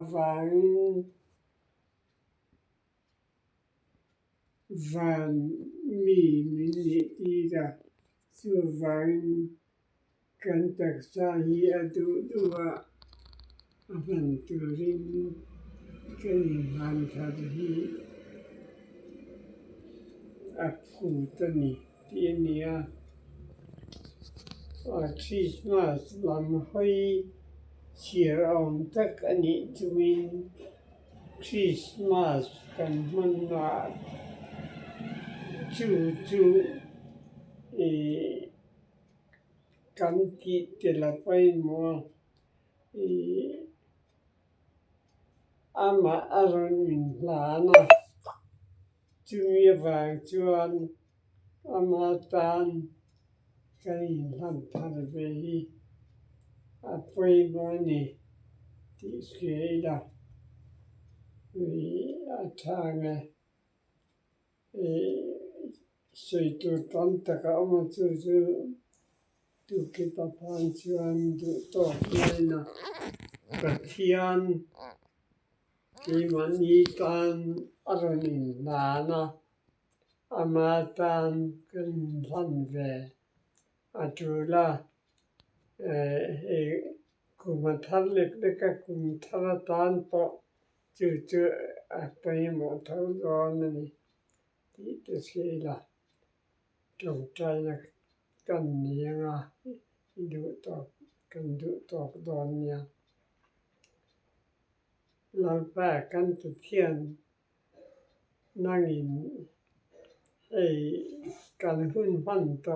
Avangin van mi min nih tir a, chuvangin kan taksa hi a duh duh a a hman turin kan inhlan thar hi a phut a ni tih a ni a. Krismas lam hawi chhiar awm tak a nih chungin Krismas kan hmannaah chu chu ih kan tih tel a pawimawh a, ih amah a rawn inhlan a, chumi avang chuan ama tan kan inhlan thar ve hi a pawimawh a ni tih hria ila ih a tha ang e. Sawi tur tam tak a awm a, chu chu tukip atan chuan duh tawk maina Pathian keimahni tan a rawn inhlan a, ama tan kan inhlan ve a tul a, hei kum a thar lek lek a, kum thar atan pawh Chu chu a pawimawh tho dawn a ni tih te hria ila, tawngtaina kan ni anga i duh tawk kan duh tawk dawn nia. Lalpa kan Pathian nangin hei kan hun hman tawh.